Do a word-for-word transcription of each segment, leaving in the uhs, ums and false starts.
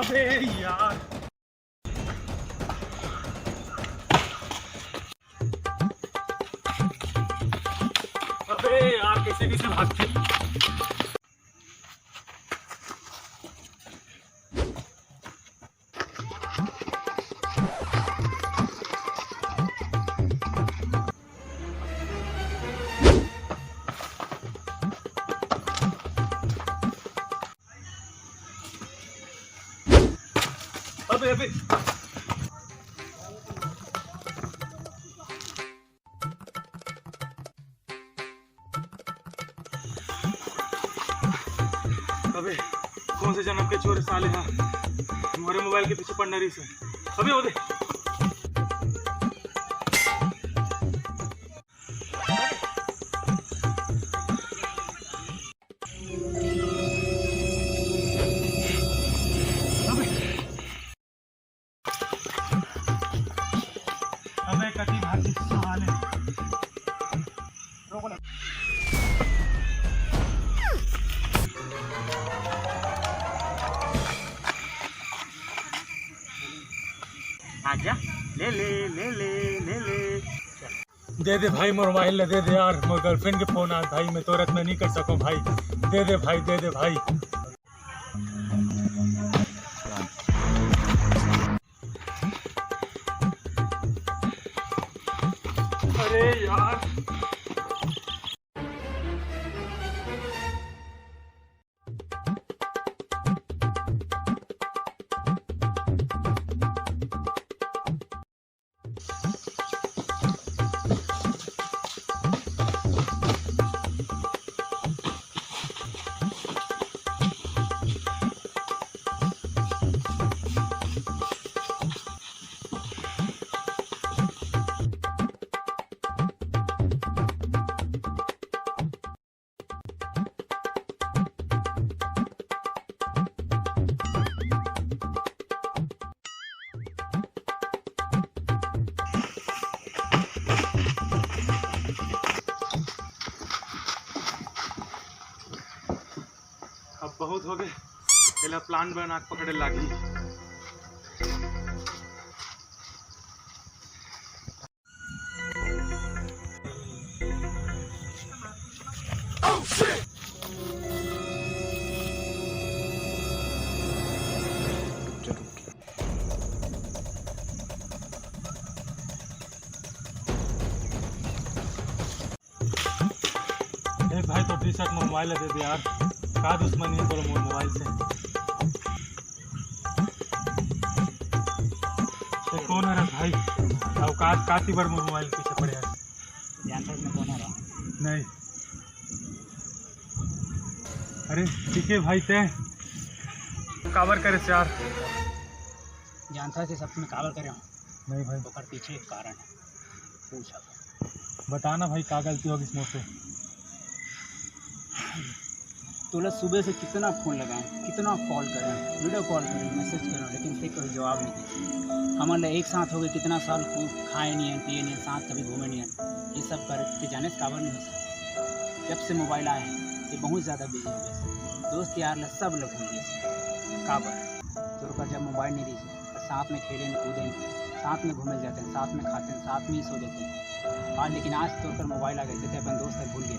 अबे यार, अबे यार, कैसे कैसे भागते। अबे, अबे। अबे, कौन से जन्म के चोर साले हा, हमारे मोबाइल के पीछे पड़ना रही से। अबे, वो दे। अबे, अबे, कति भागी साले। रोक ले। आजा, ले ले, ले ले, ले ले। दे दे भाई, मोर मोबाइल ले दे दे यार, मोर गर्लफ्रेंड के फोन आ भाई, मैं तोर अतना नहीं कर सकूं भाई, दे दे भाई, दे दे भाई। अरे यार। अब बहुत हो गए, एला प्लान बना के पकड़े लागी। ए भाई, तो टी शर्ट मोर मोबाइल दे दे यार, का दुश्मनी है तोर मोर मोबाइल से? ते कौन है रे भाई? अउ का, का ती बर मोर मोबाइल पीछे पड़े है? जानता हूँ मैं कौन है रे? नहीं। अरे ठीक है भाई, ते काबर करे यार? जानता है सब मैं काबर करे हूँ? नहीं भाई। ओकर पीछे एक कारण है, पूछा। बताना भाई, का गलती होगी मोर से? तोला सुबह से कितना फोन लगाए, कितना कॉल करे, वीडियो कॉल करे, मैसेज करे, लेकिन ते कोई जवाब नहीं दे। हमन ला एक साथ हो गए कितना साल, को खाए नहीं है, पिए नहीं है, साथ कभी घूमे नहीं है, ये सब करे ते जाने से काबर नहीं हो सकता। जब से मोबाइल आए हैं, ये बहुत ज़्यादा बिजी हो गए, दोस्त यार ला सब लोग भूल गए। काबर? तोर पास जब मोबाइल नहीं रही, साथ में खेलें, कूदें, साथ में घूमे जाते हैं, साथ में खाते हैं, साथ में ही सो जाते हैं। आज, लेकिन आज तोर कर मोबाइल आ गए, तो अपन दोस्त तक भूल गए,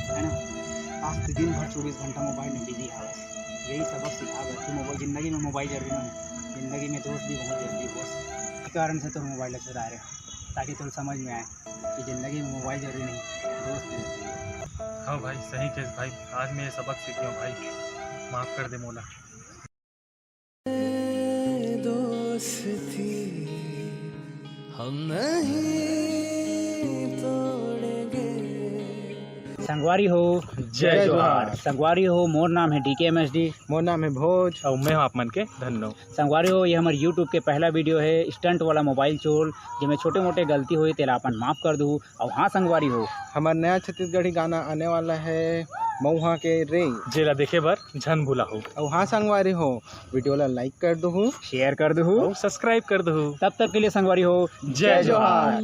है ना? आज तो दिन भर चौबीस घंटा मोबाइल में बिजी है बस। यही सबक सिखा बस कि मोबाइल, जिंदगी में मोबाइल जरूरी नहीं है, जिंदगी में दोस्त भी बहुत जरूरी है। बस इस कारण से तो मोबाइल चुरा रहे हैं, ताकि तुम समझ में आए कि जिंदगी में मोबाइल जरूरी नहीं, दोस्त भी जरूरी है। हाँ भाई, सही कहे भाई, आज मैं ये सबक सीख गया हूँ भाई, माफ कर दे मोला। दोस्ती हम नहीं तोड़ेंगे। संगवारी हो, जय जोहार। संगवारी हो, मोर नाम है डीके एमएसडी। मोर नाम है भोज। अउ मैं हूँ आप मन के धन्नो। संगवारी हो, ये हमर YouTube के पहला वीडियो है, स्टंट वाला मोबाइल चोर, जेमे छोटे मोटे गलती होई, तेला अपन माफ कर दू। अउ हाँ संगवारी हो, हमर नया छत्तीसगढ़ी गाना आने वाला है, मऊहा के रे। जेला देखे बर झन भूला हो। अउ हाँ संगवारी हो, वीडियो ला लाइक कर दुहू, शेयर कर दुहू, अउ सब्सक्राइब कर दुहू। तब तक के लिए संगवारी हो, जय जोहार।